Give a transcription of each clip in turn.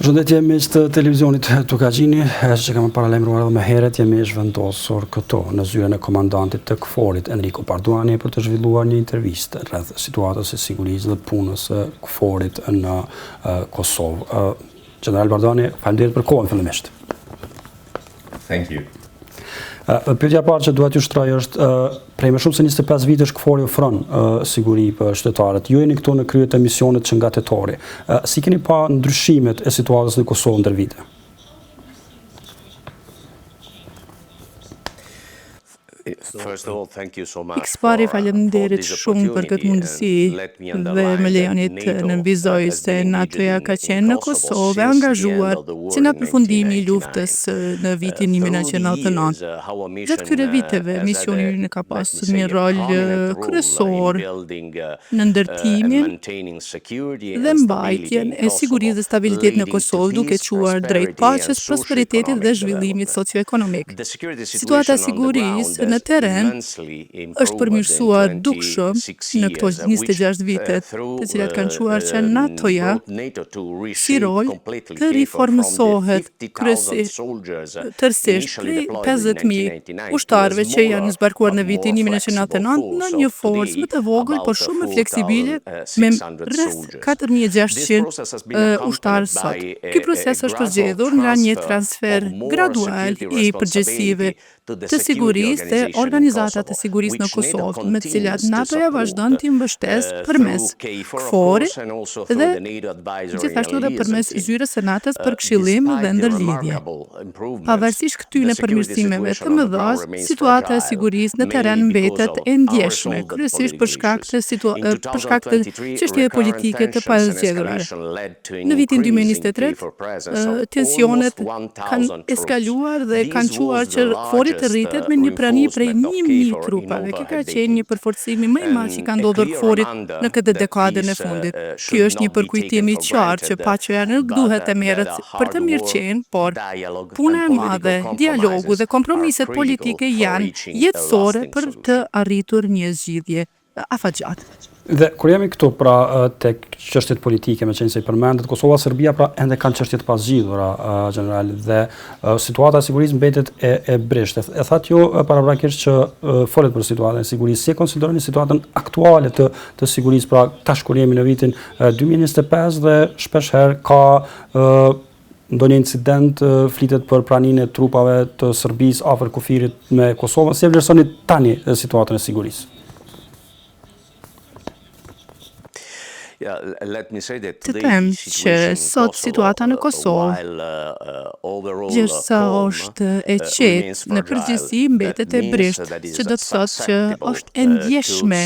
Përshëndetje miq të televizionit Dukagjini, siç e kam paralajmëruar edhe më herët, jemi zhvendosur këtu në zyrën e komandantit të KFOR-it Enrico Barduani për të zhvilluar një intervistë rreth situatës së sigurisë dhe punës së KFOR-it në Kosovë. Gjeneral Barduani, faleminderit për kohën fillimisht. Thank you. Pyetja e parë që dua t'ju shtroj është prej më shumë se 25 vitesh KFOR-i ofron siguri për qytetarët. Ju jeni këtu në krye të misionit që nga tetori. Si keni pa ndryshimet e situatës në Kosovë ndër vite? Pikësëpari faleminderit shumë për këtë mundësi dhe më lejoni të nënvizoj se NATO-ja ka qenë në Kosovë e angazhuar që nga përfundimi i luftës në vitin 1999. Gjatë këtyre viteve, misioni ynë ka pasur një rol kryesor në ndërtimin dhe mbajtjen e sigurisë dhe stabilitetit në Kosovë, duke çuar drejt paqes, prosperitetit dhe zhvillimit socioekonomik. Situata e sigurisë në terren është përmirësuar dukshëm në këto 26 vite, të cilat kanë çuar që NATO-ja si rol të riformësohet kryesisht tërësisht prej 50.000 ushtarëve që janë zbarkuar në vitin 1999 në një forcë më të vogël, por shumë më fleksibile me rreth 4600 ushtarë sot. Ky proces është përzgjedhur nga një transfer gradual i përgjegjësive të sigurisë te organizatat e sigurisë në Kosovë, me të cilat NATO-ja vazhdon t'i mbështesë përmes KFOR-it dhe gjithashtu edhe përmes zyrës së NATO-s për këshillim dhe ndërlidhje. Pavarësisht këtyre përmirësimeve të mëdha, situata e sigurisë në terren mbetet e ndjeshme, kryesisht për shkak të për shkak të çështjeve politike të pazgjidhura. Në vitin 2023, tensionet kanë eskaluar dhe kanë çuar që KFOR-i të rritet me një prani prej 1000 trupave. Kjo ka qenë një përforcimi më i madh që ka ndodhur KFOR-it në këtë dekadën e fundit. Ky është një përkujtim i qartë që paqja nuk duhet të merret për të mirëqenë, por puna e madhe, dialogu dhe kompromiset politike janë jetësore për të arritur një zgjidhje afatgjatë. Dhe kur jemi këtu pra tek çështjet politike, meqenëse i përmendët, Kosova, Serbia pra ende kanë çështje të pazgjidhura gjeneral dhe situata e sigurisë mbetet e e brishtë. E thatë ju paraprakisht që folët për situatën e sigurisë. Si e konsideroni situatën aktuale të të sigurisë, pra tash kur jemi në vitin 2025 dhe shpesh herë ka ndonjë incident flitet për praninë e trupave të Serbisë afër kufirit me Kosovën. Si e vlerësoni tani situatën e sigurisë? Të them që sot situata në Kosovë, gjersa është e qetë, në përgjithësi mbetet e brishtë, që do të thotë që është e ndjeshme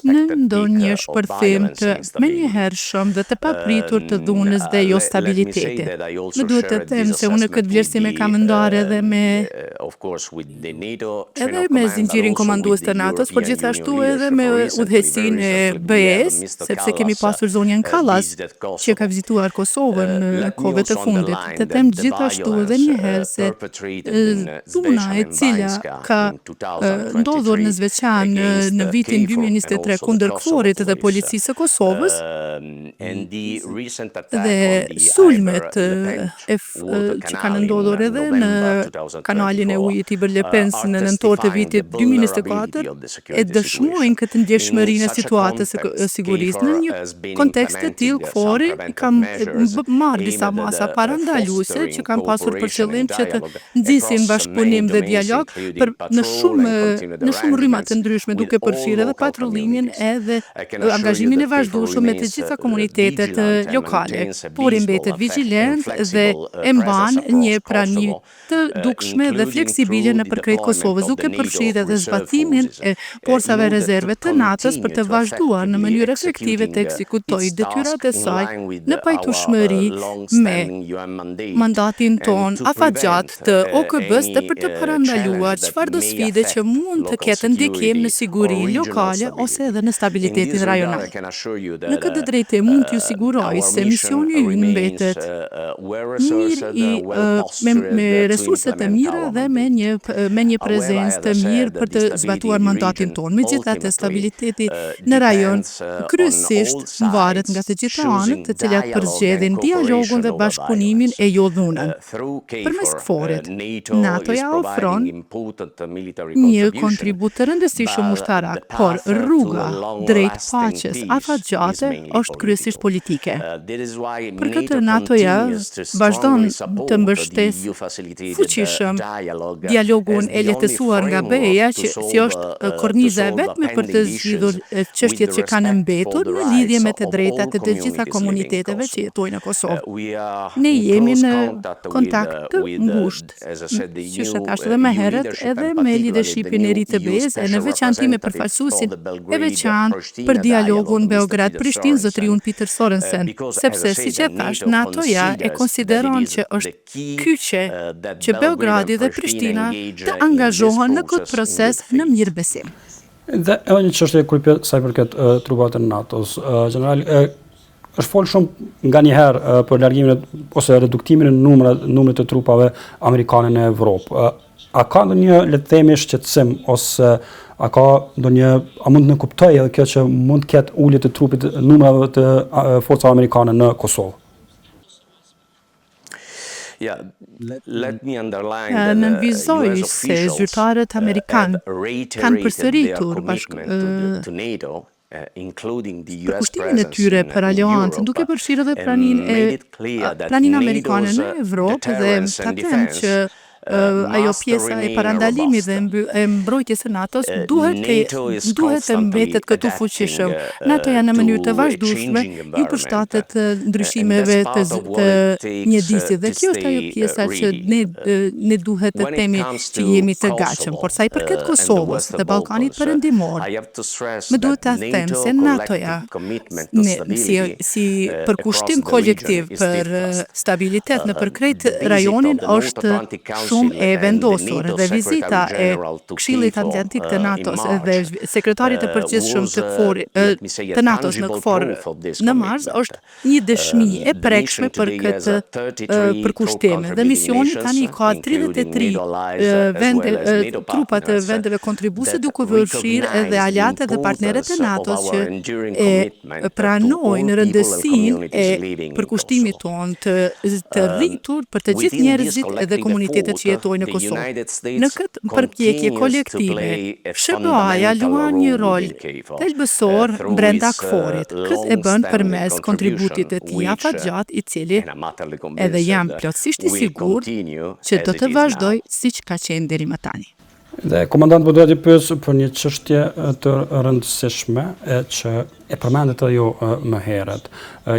në ndonjë shpërthim të menjëhershëm dhe të papritur të dhunës dhe jostabilitetit. Më duhet të them se unë këtë vlerësim e kam ndarë edhe me edhe me zinxhirin komandues të NATO-s, por gjithashtu edhe me udhëheqësinë e BE-s, sepse kemi pasur zonjën Kallas që ka vizituar Kosovën kohëve të fundit. Të them gjithashtu edhe një herë se dhuna e cila ka ndodhur në Zveçan në vitin 2023 kundër KFOR-it dhe Policisë së Kosovës dhe sulmet e që kanë ndodhur edhe në kanalin e ujit Ibër-Lepenc në nëntor të vitit 2024 e dëshmojnë këtë ndjeshmërinë e situatës së sigurisë. Në një kontekst të tillë, KFOR-i ka marrë disa masa parandaluese që kanë pasur për qëllim që të nxisin bashkëpunim dhe dialog për në shumë në shumë rryma të ndryshme, duke përfshirë edhe patrullimin edhe angazhimin e vazhdueshëm me të gjitha komunitetet lokale. KFOR-i mbetet vigjilent dhe e mban një prani të dukshme dhe fleksibile nëpër krejt Kosovës, duke përfshirë edhe zbatimin e forcave rezerve të NATO-s për të vazhduar në mënyrë efektive të ekzekutojë detyrat e saj në pajtueshmëri me mandatin tonë afatgjatë të OKB-së dhe për të parandaluar çfarëdo sfide që mund të ketë ndikim në sigurinë lokale ose edhe në stabilitetin rajonal. Në këtë drejtim mund t'ju siguroj se misioni ynë mbetet mirë i me me resurse të mira dhe me një me një prezencë të mirë për të zbatuar mandatin tonë. Megjithatë, stabiliteti në rajon kryesisht. rast varet nga të gjitha anët të cilat përzgjedhin dialogun dhe bashkëpunimin e jo dhunën. Përmes KFOR-it, NATO-ja ofron një kontribut të rëndësishëm ushtarak, por rruga drejt paqes afatgjate është kryesisht politike. Për këtë NATO-ja vazhdon të mbështesë fuqishëm dialogun e lehtësuar nga BE-ja që si është korniza e vetme për të zgjidhur çështjet që kanë mbetur në lidhje me të drejtat e të gjitha komuniteteve që jetojnë në Kosovë. Ne jemi në kontakt të ngushtë, siç e thashë edhe më herët, edhe me lidershipin e ri të BE-së e në veçanti me përfaqësuesin e veçantë për dialogun Beograd-Prishtinë, zotëriun Peter Sorensen, sepse, siç e thashë, NATO-ja e konsideron që është kyçe që Beogradi dhe Prishtina të angazhohen në këtë proces në mirëbesim. Dhe edhe një çështje kur për sa i përket uh, trupave të NATO-s, uh, gjeneral uh, është fol shumë nganjëherë uh, për largimin e, ose reduktimin e numrat numrit të trupave amerikane në Evropë. Uh, a ka ndonjë le të themi shqetësim ose a ka ndonjë a mund të nënkuptojë edhe kjo që mund të ketë ulje të trupit numrave të uh, forcave amerikane në Kosovë? Nënvizoj se zyrtarët amerikanë kanë përsëritur përkushtimin e tyre për aleancën, duke përfshirë edhe praninë e praninë amerikane në Evropë dhe ta them që ajo pjesa e parandalimit dhe e mbrojtjes së NATO-s duhet të duhet të mbetet këtu fuqishëm. NATO-ja në mënyrë të vazhdueshme iu përshtatet ndryshimeve të të mjedisit dhe kjo është ajo pjesa që ne ne duhet të themi që jemi të gatshëm. Por sa i përket Kosovës dhe Ballkanit Perëndimor, më duhet ta them se NATO-ja ne si si përkushtim kolektiv për stabilitet nëpër krejt rajonin është shumë e vendosur dhe vizita e Këshillit Atlantik të NATO-s dhe Sekretarit të Përgjithshëm të KFOR të NATO-s në KFOR në mars është një dëshmi e prekshme për këtë përkushtim dhe misioni tani ka 33 vende trupa të vendeve kontribuese duke përfshirë edhe aleatët dhe partnerët e NATO-s që e pranojnë rëndësinë e përkushtimit tonë të të rritur për të gjithë njerëzit dhe komunitetet që jetojnë në Kosovë. Në këtë përpjekje kolektive, SHBA-ja luan një rol thelbësor brenda KFOR-it. Këtë e bën përmes kontributit të tij afatgjatë i cili edhe jam plotësisht i sigurt që do të vazhdojë siç ka qenë deri më tani. Dhe komandant po doja t'ju pyes për një çështje të rëndësishme e që e përmendët edhe ju më herët.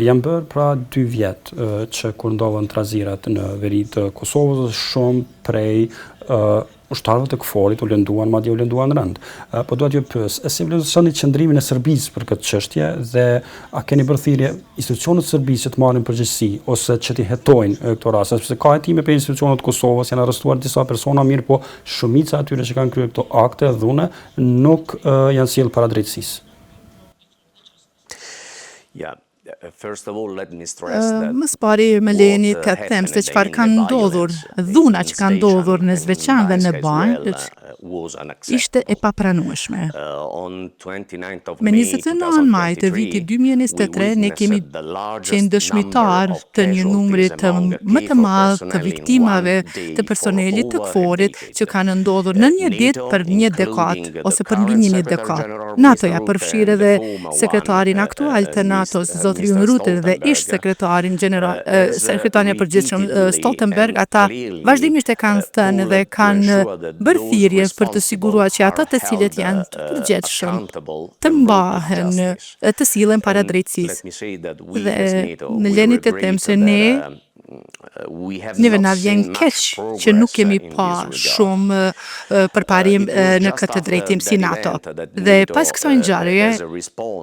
Janë bërë pra dy vjet që kur ndodhën trazirat në veri të Kosovës dhe shumë prej ushtarëve të KFOR-it u lënduan, madje u lënduan rëndë. Po dua t'ju pyes, e si vlerësoni qëndrimin e Serbisë për këtë çështje dhe a keni bërë thirrje institucionet e Serbisë që të marrin përgjegjësi ose që t'i hetojnë këto raste, sepse ka hetime prej institucioneve të Kosovës, janë arrestuar disa persona, mirëpo shumica e atyre që kanë kryer këto akte dhune nuk janë sjellë para drejtësisë. Yeah. Më së pari më lejoni të them se çfarë ka ndodhur, dhuna që ka ndodhur në Zveçan dhe në Banjskë ishte e papranueshme. Me 29 maj të vitit 2023 ne kemi qenë dëshmitar të një numri të më të madh të viktimave të personelit të KFOR-it që kanë ndodhur në një ditë për një dekadë ose për mbi një dekadë. NATO-ja përfshirë edhe sekretarin aktual të NATO-s, zotëriun Rutte dhe ish-sekretarin gjeneral, sekretarin e përgjithshëm Stoltenberg, ata vazhdimisht e kanë thënë dhe kanë bërë thirrje për të siguruar që ata të cilët janë të përgjegjshëm të mbahen, të sillen para drejtësisë. Dhe më leni të them se ne Neve na vjen keq që nuk kemi pa shumë përparim në këtë drejtim si NATO. Dhe pas kësaj ngjarjeje,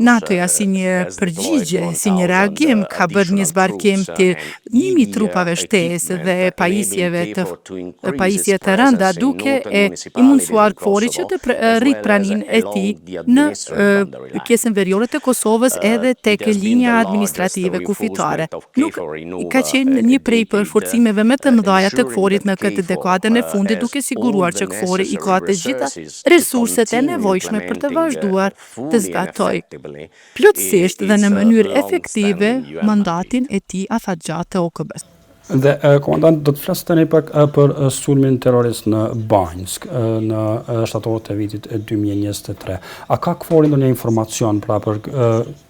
NATO-ja si një përgjigje, si një reagim, ka bërë një zbarkim të 1000 trupave shtesë dhe pajisjeve të pajisje të rënda duke e i mundësuar KFOR-it që të rrit praninë e tij në pjesën veriore të Kosovës edhe tek linja administrative kufitare. Nuk ka qenë një prej për. përforcimeve më të mëdha të KFOR-it në këtë dekadën e fundit duke siguruar që KFOR-i i ka të gjitha resurset e nevojshme për të vazhduar të zbatojë plotësisht dhe në mënyrë efektive mandatin e tij afatgjatë të OKB-së. Dhe komandant do të flas tani pak për sulmin terrorist në Banjskë në shtator të vitit 2023. A ka KFOR-i ndonjë informacion pra për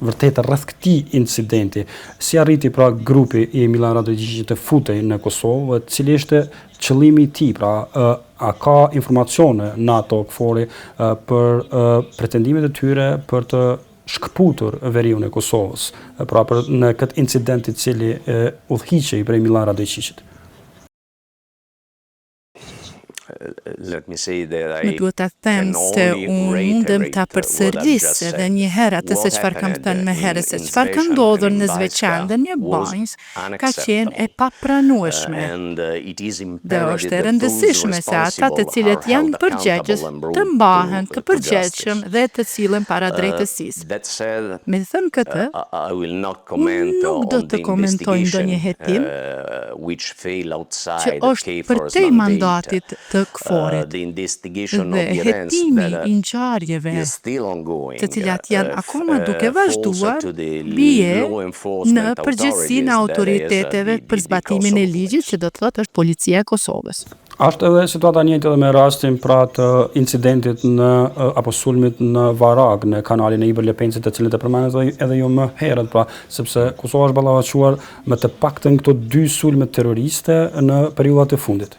vërtet rreth këtij incidenti? Si arriti pra grupi i Milan Radoiçiqit të futej në Kosovë dhe cili ishte qëllimi i tij, pra a ka informacione NATO KFOR-i për pretendimet e tyre për të shkëputur veriun e Kosovës, pra për në këtë incident i cili udhëhiqej prej Milan Radoiçiqit. Më duhet ta them se unë mundem ta përsëris edhe një herë atë se çfarë kam thënë më herët se çfarë ka ndodhur në Zveçan dhe në Banjskë ka qenë e papranueshme dhe është e rëndësishme se ata të cilët janë përgjegjës të mbahen të përgjegjshëm dhe të sillen para drejtësisë. Me thënë këtë, unë nuk do të komentoj ndonjë hetim që është përtej mandatit të KFOR-it dhe hetimi i ngjarjeve të cilat janë akoma duke vazhduar bie në përgjegjësinë e autoriteteve për zbatimin e ligjit që do të thotë është Policia e Kosovës. A është edhe situata e njëjtë edhe me rastin pra të incidentit në apo sulmit në Varagë në kanalin e Ibër Lepencit të cilin e përmendët edhe, edhe ju më herët pra sepse Kosova është ballafaquar me të paktën këto dy sulme terroriste në periudhat e fundit.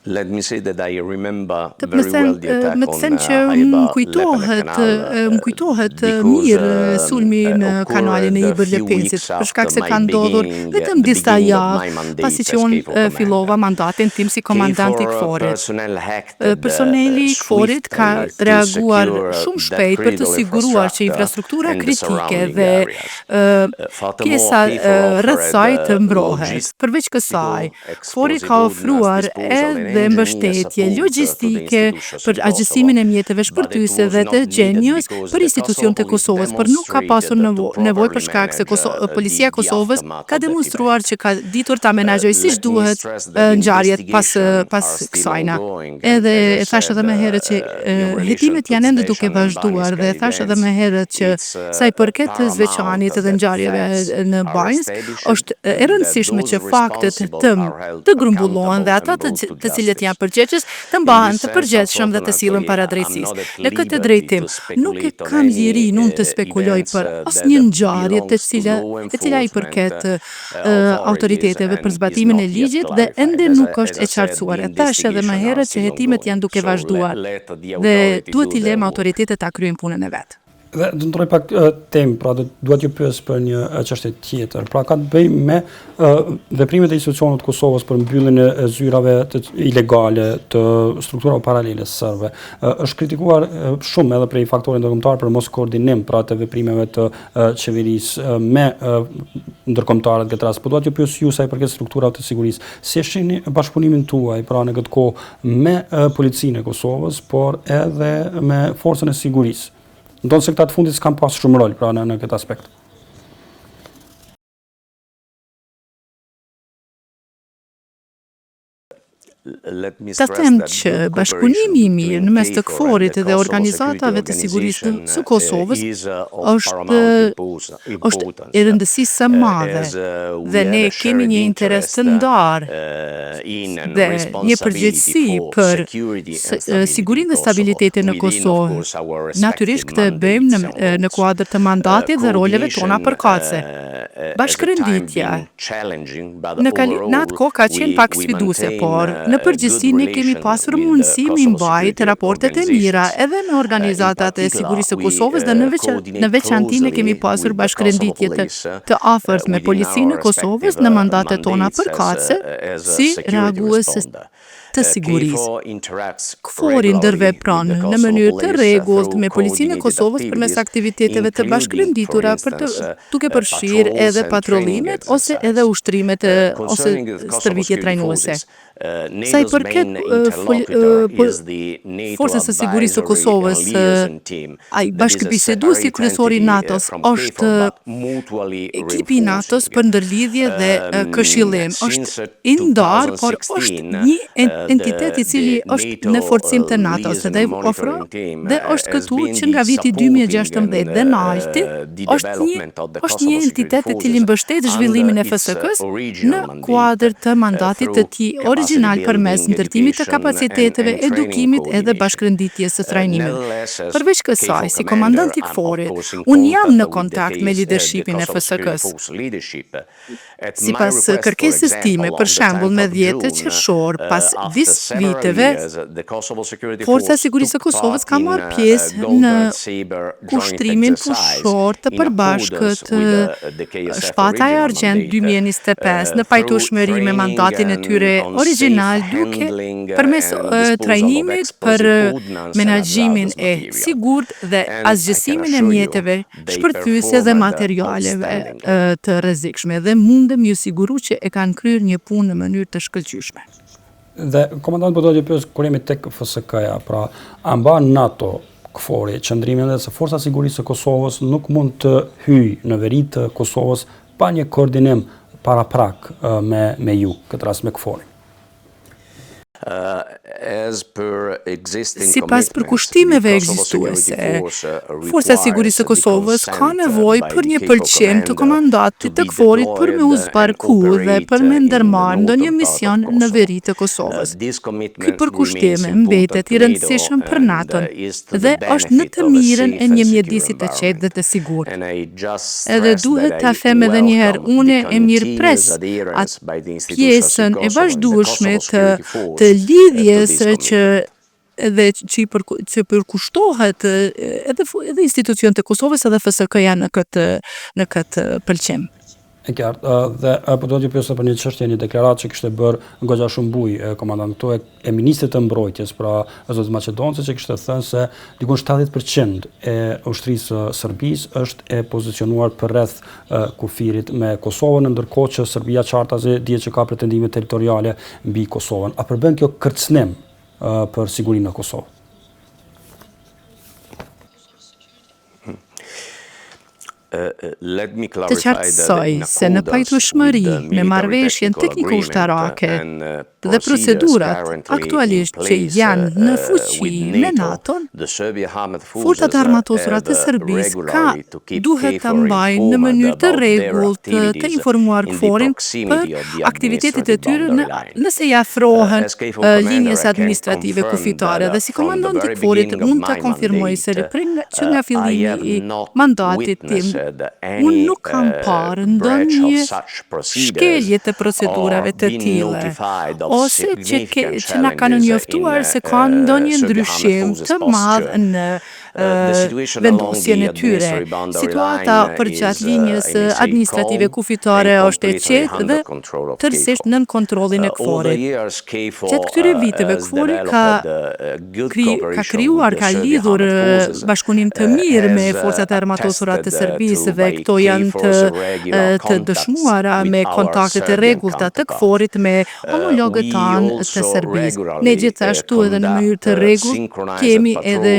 Let me say that I remember Të më very well the them, attack më të on them që Haiba më Lepele kujtohet, Canal më kujtohet because mirë sulmi në kanalin e occurred a Ibër few Lepencit, weeks për shkak after se my ka ndodhur beginning, vetëm the disa beginning of javë my mandate pasi që as unë KFOR commander. fillova mandatin tim si komandant i KFOR KFOR-it. personnel acted Personeli i KFOR-it ka swiftly to reaguar secure shumë that shpejt për të critical siguruar që infrastructure infrastruktura and the kritike surrounding dhe areas. Furthermore, pjesa KFOR rreth offered saj të mbrohet. logistical Përveç kësaj, KFOR-i explosive ka ordnance ofruar disposal and edhe engineer mbështetje support to the logjistike institutions për in Kosovo, asgjësimin e mjeteve but it shpërthyese was dhe not të needed xhenjos because për the Kosovo institucionet e police Kosovës, por nuk ka pasur demonstrated to nevojë për properly shkak se manage the, Policia e the Kosovës aftermath ka of that demonstruar event. që ka ditur ta menaxhojë siç Let me duhet stress that ngjarjet pas investigation pas are still kësajna. ongoing and Edhe as I e thash said, edhe më herët që in relation hetimet to janë ende duke Zveçan and vazhduar Banjska dhe thash edhe events, më herët që it's sa i përket paramount Zveçanit edhe that ngjarjeve facts në are Banjskë, established është e and that rëndësishme those që faktet responsible të are held të grumbullohen accountable dhe ata and të brought to të cilët justice. janë përgjegjës të In mbahen this të sense, përgjegjshëm dhe të sillen unfortunately, para I'm drejtësisë. not at Në këtë liberty to drejtim, nuk e speculate on kam any lirinë unë të spekuloj events për that asnjë ngjarje të belongs to cila law e cila i enforcement përket authorities autoriteteve për and is zbatimin e not yet ligjit dhe clarified. ende As I, nuk as është I e said, the qartësuar. E thash edhe më investigation are herët që still hetimet ongoing. janë duke So let, vazhduar let the dhe authority duhet do t'i their lëmë work. autoritetet ta kryejnë punën e vet. Dhe do ndroj pak temë, pra do dua t'ju pyes për një çështje tjetër. Pra ka të bëjë me veprimet e institucioneve të Kosovës për mbylljen e zyrave të ilegale të strukturave paralele serbe. Është kritikuar shumë edhe prej faktorit ndërkombëtar për mos koordinim pra të veprimeve të qeverisë me ndërkombëtarët këtë rast. Po dua t'ju pyes ju sa i përket strukturave të sigurisë, si e shihni bashkëpunimin tuaj pra në këtë kohë me policinë e Kosovës, por edhe me forcën e sigurisë? Ndonëse këta të fundit s'kan pas shumë rol pra në në këtë aspekt. Let me Ta stress them that që good cooperation bashkëpunimi i mirë between në mes të KFOR and KFOR-it the dhe Kosovo Security organizatave të sigurisë Organization së Kosovës is of është paramount impos- është e importance rëndësisë së madhe as we dhe have ne a kemi shared një interes të interest ndarë in and dhe një responsibility përgjegjësi for për security and stability in sigurinë dhe Kosovo stabilitetin në within, of Kosovë. course, our Natyrisht respective këtë e bëjmë në mandates and në roles. kuadër të mandatit dhe roleve tona Coordination përkatëse. has at time Bashkërenditja been challenging, but në kali, në atë overall kohë ka qenë we, pak we sfiduese, maintain por në a good përgjithësi ne kemi relation pasur with the mundësi me Kosovo mbajt security raportet e mira organizations. edhe me In organizatat e particular, sigurisë së we Kosovës dhe në veç në coordinate veçanti ne kemi closely pasur with the Kosovo bashkërenditje të police të afërt me within policinë our e Kosovës respective në mandatet tona mandates as, përkatëse as a si security reagues responder. të sigurisë. KFOR interacts KFOR-i regularly with ndërvepron the në Kosovo mënyrë të police rregullt through me policinë e coordinated Kosovës përmes activities, aktiviteteve të including, for bashkërenditura për të instance, duke përfshirë patrols edhe and training patrollimet ose edhe exercises. ushtrimet ose Concerning the Kosovo stërvitje security trajnuese. forces, Sa i përket Forcës së Sigurisë së Kosovës, ai bashkëbiseduesi kryesor i NATO-s është ekipi i NATO-s për ndërlidhje dhe këshillim. Është i ndarë, por është një entitet i cili është në forcim të NATO-s dhe ofron dhe është këtu që nga viti 2016 dhe NALT-i është një është një entitet i cili mbështet zhvillimin e FSK-së në kuadër të mandatit të tij origjinal përmes ndërtimit të kapaciteteve, edukimit edhe bashkërenditjes së trajnimeve. Përveç kësaj, si komandant i KFOR-it, unë jam në kontakt me lidershipin e FSK-së. Sipas kërkesës time, për shembull, me 10 qershor, pas disa viteve, Forca e Sigurisë së Kosovës ka marrë pjesë në ushtrimin fushor të përbashkët Shpata e Argjendtë 2025 në pajtueshmëri me mandatin e tyre origjinal duke përmes trajnimit për menaxhimin e sigurt dhe asgjësimin e mjeteve shpërthyese dhe materialeve të rrezikshme dhe mundem ju siguru që e kanë kryer një punë në mënyrë të shkëlqyeshme. Dhe komandant po do t'ju pyes kur jemi tek FSK-ja, pra a mban NATO KFOR-i qëndrimin dhe se Forca e Sigurisë së Kosovës nuk mund të hyjë në veri të Kosovës pa një koordinim paraprak me me ju, këtë rast me KFOR-in. Sipas përkushtimeve ekzistuese, Forca e Sigurisë së Kosovës ka nevojë për një pëlqim të komandantit të KFOR-it për me u zbarku dhe për me ndërmarrë ndonjë mision në veri të Kosovës. Ky përkushtim mbetet i rëndësishëm për NATO-n dhe është në të mirën e një mjedisi të qetë dhe të sigurt. Edhe duhet ta them edhe një herë, unë e mirëpres atë pjesën e vazhdueshme të të lidhjes që edhe që i për, që përkushtohet edhe edhe institucionet e Kosovës edhe FSK-ja në këtë në këtë pëlqim. E qartë. Dhe po do t'ju pyes për një çështje, një deklaratë që kishte bërë goxha shumë bujë komandant këtu e, e ministrit të mbrojtjes, pra zotit Maqedonci që kishte thënë se diku 70% e ushtrisë së Serbisë është e pozicionuar përreth kufirit me Kosovën, ndërkohë që Serbia qartazi dihet që ka pretendime territoriale mbi Kosovën. A përbën kjo kërcënim për sigurinë në Kosovë? Të qartësoj se në pajtueshmëri me marrëveshjen tekniko-ushtarake dhe procedurat aktualisht që janë në fuqi me NATO-n, Forcat e Armatosura të Serbisë ka duhet ta mbajnë në mënyrë të rregullt të informuar KFOR-in për aktivitetet e tyre në nëse i afrohen linjës administrative kufitare dhe si komandant i KFOR-it mund ta konfirmoj se prej nga që nga fillimi i mandatit tim unë nuk kam parë ndonjë shkelje të procedurave të tilla ose që ke, që na kanë njoftuar se ka ndonjë ndryshim të madh në vendosjen e tyre. Situata përgjatë linjës administrative kufitare është e qetë dhe tërësisht nën kontrollin e KFOR-it. Gjatë këtyre viteve KFOR-i ka kri, ka krijuar, ka lidhur bashkëpunim të mirë me forcat e armatosura të Serbisë dhe këto janë të të dëshmuara me kontaktet e rregullta të KFOR-it me homologët tanë të Serbisë. Ne gjithashtu edhe në mënyrë të rregullt kemi edhe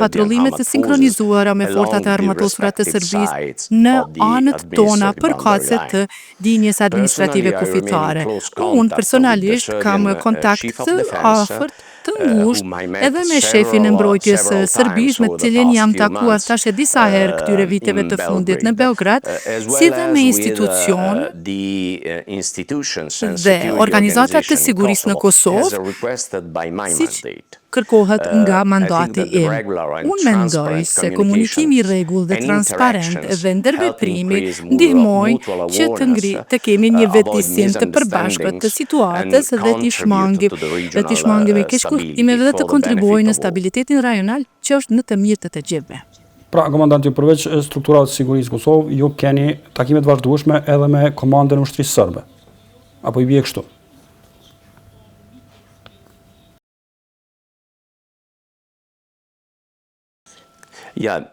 patrullime të sinkronizuara me forcat e armatosura të Serbisë në anët tona përkatëse të linjës administrative kufitare. Unë personalisht kam kontakt të afërt të ngushtë edhe me shefin e mbrojtjes së Serbisë, me të cilin jam takuar tash e disa herë këtyre viteve të fundit në Beograd, si dhe me institucione dhe organizatat të sigurisë në Kosovë, siç kërkohet nga mandati im. Unë mendoj se komunikimi i rregullt dhe transparent dhe ndërveprimi ndihmojnë që të ngri të kemi një vetëdisim të përbashkët të situatës dhe t'i shmangim dhe t'i shmangemi keqkuptimeve dhe të kontribuojnë në stabilitetin rajonal që është në të mirë të të gjithëve. Pra, komandant, ju përveç strukturave të sigurisë në Kosovë, ju keni takime të vazhdueshme edhe me komandën e ushtrisë serbe. Apo i bie kështu? Yeah,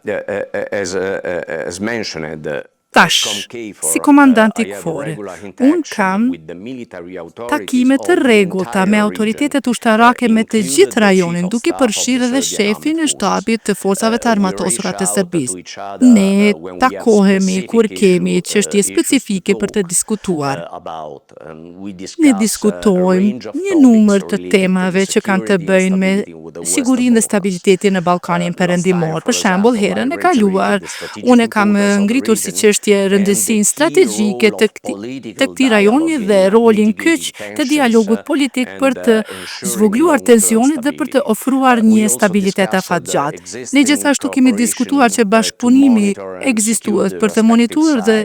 as as mentioned. Tash, si komandant i KFOR-it, unë kam takime të rregullta me autoritetet ushtarake me të gjithë rajonin, duke përfshirë edhe shefin e shtabit të Forcave të Armatosura të Serbisë. Ne takohemi kur kemi çështje specifike për të diskutuar. Ne diskutojmë një numër të temave që kanë të bëjnë me sigurinë dhe stabilitetin në Ballkanin Perëndimor. Për shembull, herën e kaluar, unë e kam ngritur si çështje rëndësinë strategjike të të këtij rajoni dhe rolin kyç të dialogut politik për të zvogëluar tensionet dhe për të ofruar një stabilitet afatgjatë. Ne gjithashtu kemi diskutuar që bashkëpunimi ekzistues për të monitoruar dhe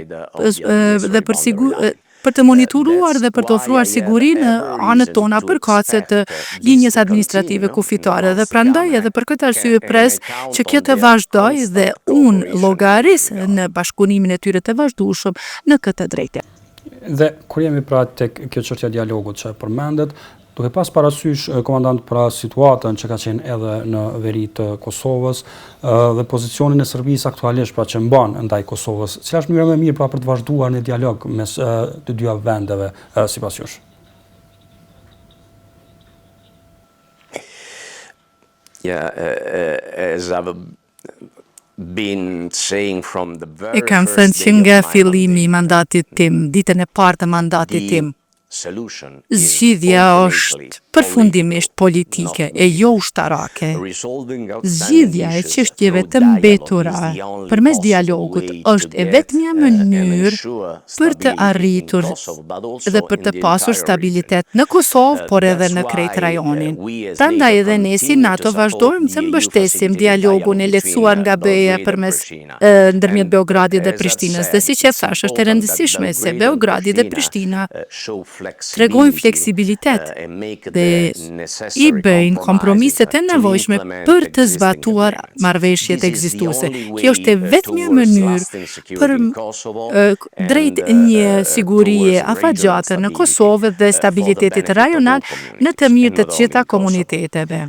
dhe për sigur për të monitoruar dhe për të ofruar siguri në anët tona përkatëse të linjës administrative kufitare dhe prandaj edhe për këtë arsye pres që kjo të vazhdojë dhe unë llogaris në bashkëpunimin e tyre të vazhdueshëm në këtë drejtim. Dhe kur jemi pra tek kjo çështja e dialogut që e përmendët, Duke pas parasysh komandant pra situatën që ka qenë edhe në veri të Kosovës dhe pozicionin e Serbisë aktualisht pra që mban ndaj Kosovës, cila është mënyra më e mirë pra për të vazhduar një dialog mes të dyja vendeve sipas jush? Yeah, as I've E kam thënë që nga fillimi i mandatit tim, ditën e parë të mandatit tim. Zgjidhja është përfundimisht politike e jo ushtarake. Zgjidhja e çështjeve të mbetura përmes dialogut është e vetmja mënyrë për të arritur dhe për të pasur stabilitet në Kosovë, por edhe në krejt rajonin. Prandaj edhe ne si NATO vazhdojmë të mbështesim dialogun e lehtësuar nga BE-ja përmes ndërmjet Beogradit dhe Prishtinës. Dhe siç e thashë, është e rëndësishme se Beogradi dhe Prishtina tregojnë fleksibilitet dhe i bëjnë kompromiset e nevojshme për të zbatuar marrëveshjet ekzistuese. Kjo është e vetmja mënyrë për drejt një sigurie afatgjate në Kosovë dhe stabilitetit rajonal në të mirë të të gjitha komuniteteve,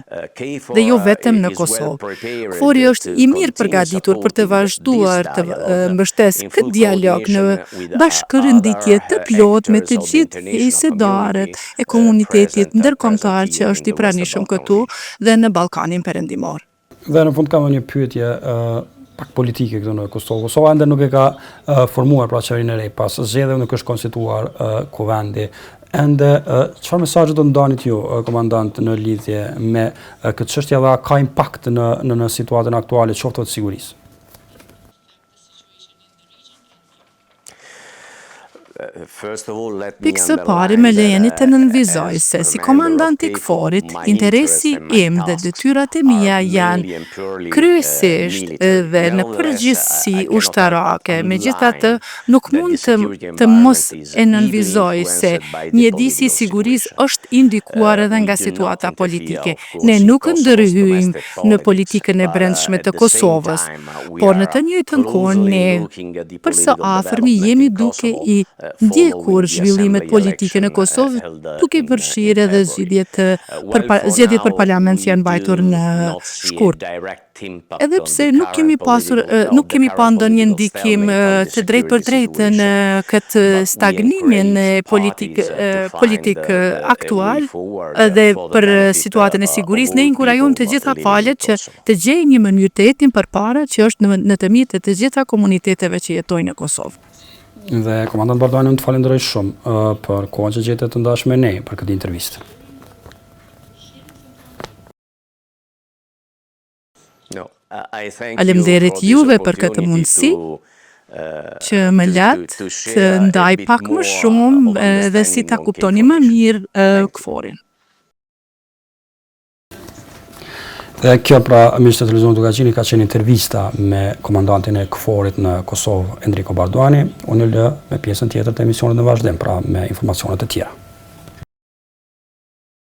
dhe jo vetëm në Kosovë. KFOR-i është i mirë përgatitur për të vazhduar të mbështesë këtë dialog në bashkërenditje të plotë me të gjithë hisedarët e komunitetit ndërkombëtar që është i pranishëm këtu dhe në Ballkanin Perëndimor. Dhe në fund kam një pyetje pak politike këtu në Kosovë. Kosova ende nuk e ka formuar pra qeverinë e re pas zgjedhjeve, nuk është konstituar kuvendi. Ende çfarë mesazhe do të ndanit ju komandant në lidhje me këtë çështje dhe a ka impakt në në në situatën aktuale qoftë të sigurisë? Pikë së pari më lejeni të nënvizoj se si komandant i KFOR-it, interesi im dhe detyrat e mia janë kryesisht dhe në përgjithësi ushtarake, megjithatë nuk mund të të mos e nënvizoj se mjedisi i sigurisë është i ndikuar edhe nga situata politike. Ne nuk ndërhyjmë në politikën e brendshme të Kosovës, por në të njëjtën kohë ne për së afërmi jemi duke i ndjekur zhvillimet politike në Kosovë, duke përfshirë edhe zgjedhjet për zgjedhjet për parlament që janë mbajtur në shkurt. Edhe pse nuk kemi pasur nuk kemi pa ndonjë ndikim të drejtpërdrejtë në këtë stagnimin politik politik aktual dhe për situatën e sigurisë, ne inkurajojmë të gjitha palët që të gjejnë një mënyrë të ecin përpara që është në në të mirë të të gjitha komuniteteve që jetojnë në Kosovë. Dhe komandant Barduani, unë të falenderoj shumë për kohën që gjete të ndash me ne për këtë intervistë. Faleminderit juve për këtë mundësi që më latë të ndaj pak më shumë dhe si ta kuptoni më mirë KFOR-in. Dhe kjo pra miq të televizionit Dukagjini ka qenë intervista me komandantin e KFOR-it në Kosovë, Enrico Barduani. Unë ju lë me pjesën tjetër të emisionit në vazhdim, pra me informacione të tjera.